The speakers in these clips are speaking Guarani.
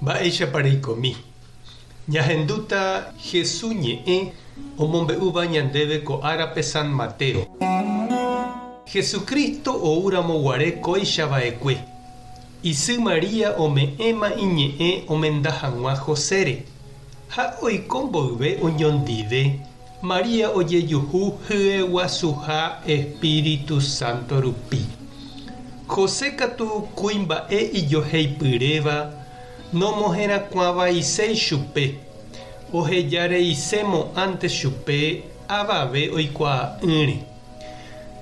Mba'éichapa reikomi? Ñahendúta Hesu ñe'ẽ omombe'úva ñandéve ko árape San Mateo. Jesucristo oúramo guare kóicha va'ekue, isy María ome'ẽma iñe'ẽ omenda hag̃ua Josére, ha oiko mboyve oñondive, María ojejuhu hyeguasuha Espíritu Santo rupi. José katu kuimba'e ijoheipyréva nomoherakuãvaiséi chupe, ohejareise mo'ãnte chupe avave oikuaa'ỹre.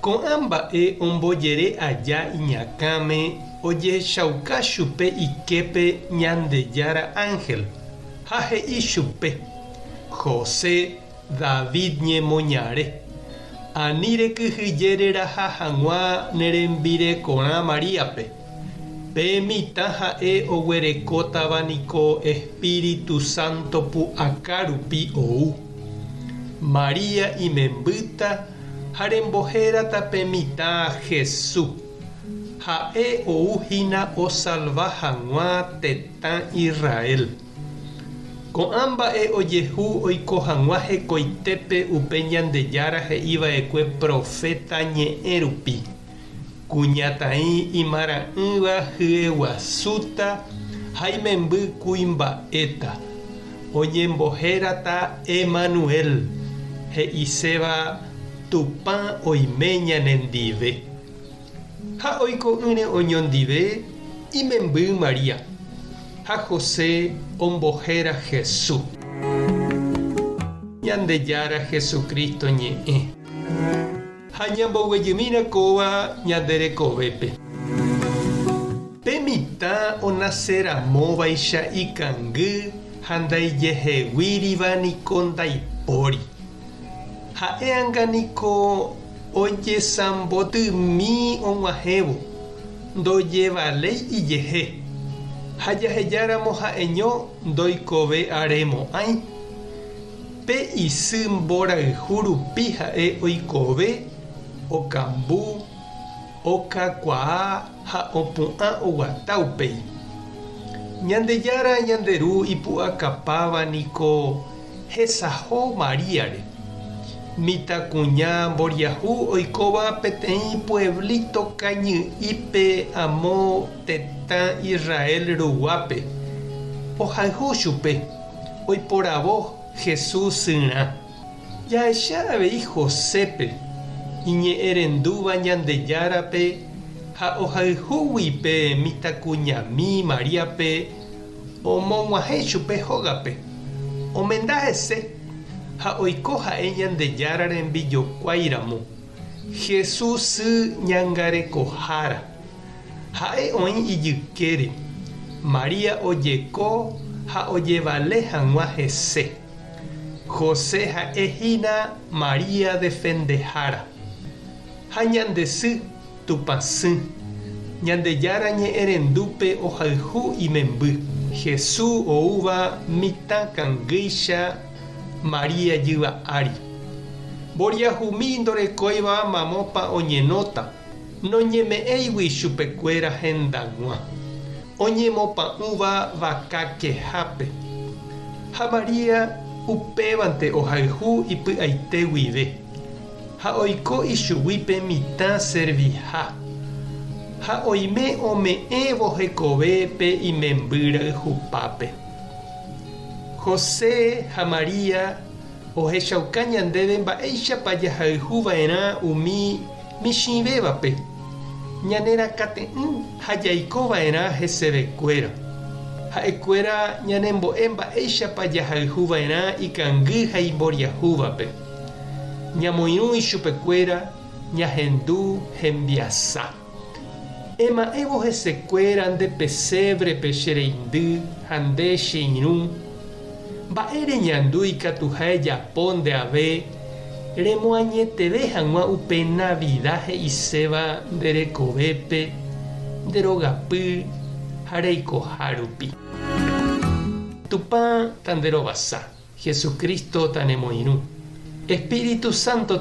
Ko'ã mba'e ombojere aja iñakãme ojehechauka chupe iképe Ñandejára ánhel, ha he'i chupe, José, David ñemoñare, ani rekyhyje reraha hag̃ua ne rembirekorã Maríape, pe mitã ha'e oguerekótava niko Espíritu Santo pu'aka rupi ou. María imembýta ha rembohérata pe mitã Jesús. Ha'e ou hína osalva hag̃ua tetã Israel. Ko'ã mba'e ojehu oiko hag̃ua hekoitépe upe Ñandejára he'iva'ekue proféta ñe'ẽ rupi, Kuñataĩ imara'ỹva hyeguasúta ha imemby kuimba'éta, oñembohérata Emanuel, he'iséva Tupã oime ñanendive. Ha oiko'ỹre oñondive imemby María, ha José ombohéra Jesús. Ñandejára Jesucristo ñe'ẽ. Ha ñamboguejymína kóva ñande rekovépe. Pe mitã onase ramóvaicha ikangy ha ndaijeheguíriva niko ndaipóri. Ha'e anga niko Ojesambotymi og̃uahẽvo, ndojevaléi ijehe, ha jahejáramo ha'eño ndoikove aremo'ãi. Pe isy mborayhu rupi ha'e oikove, okambu, okakuaa ha opu'ã oguata upéi. Ñandejára ñande Ru ipu'akapáva niko hesaho Maríare, mitãkuña mboriahu oikóva peteĩ pueblito kañy'ípe amo tetã Israel ruguápe, ohayhu chupe, oiporavo Jesús syrã. Jahecha avei Josépe, iñe'ẽrendúva Ñandejárape ha ohayhúgui pe mitãkuñami Maríape Omog̃uahẽ chupe hógape, omenda hese ha oiko ha'e Ñandejára rembijokuái ramo, Jesús sy ñangarekohára. Ha'e oĩ ijykére, María ojeko ha ojevale hag̃ua hese. José ha'e hína María defendehára. Ha ñande sy Tupãsy, Ñandejára ñe'ẽrendúpe ohayhu imemby. Jesús oúva mitã kangýicha María jyva ári. Mboriahumi ndorekóiva mamópa oñenóta, noñeme'ẽigui chupekuéra hendag̃ua, oñemopa'ũva vaka kehápe. Ha María upévante ohayhu ipy'aite guive. Ha oiko ichugui pe mitã serviha, ha oime ome'ẽvo hekove pe imemby rayhupápe. José ha María ohechauka ñandéve mba'éichapa jahayhu va'erã umi michĩvévape, ñanerakate'ỹ ha jaiko va'erã hesevekuéra. Ha'ekuéra ñanembo'e mba'éichapa jahayhu va'erã ikangy ha imboriahúvape. Ñamoirũ ichupekuéra ñahendu hembiasa. Ema'ẽvo hesekuéra nde pesévrepe che reindy ha nde che irũ, mba'e reñandu ikatuha ejapo nde ave remoañeteve hag̃ua upe Navida he'iséva nde rekovépe, nde rogapy ha reikoha rupi. Tupã tanderovasa. Jesucristo tanemoirũ. Espíritu Santo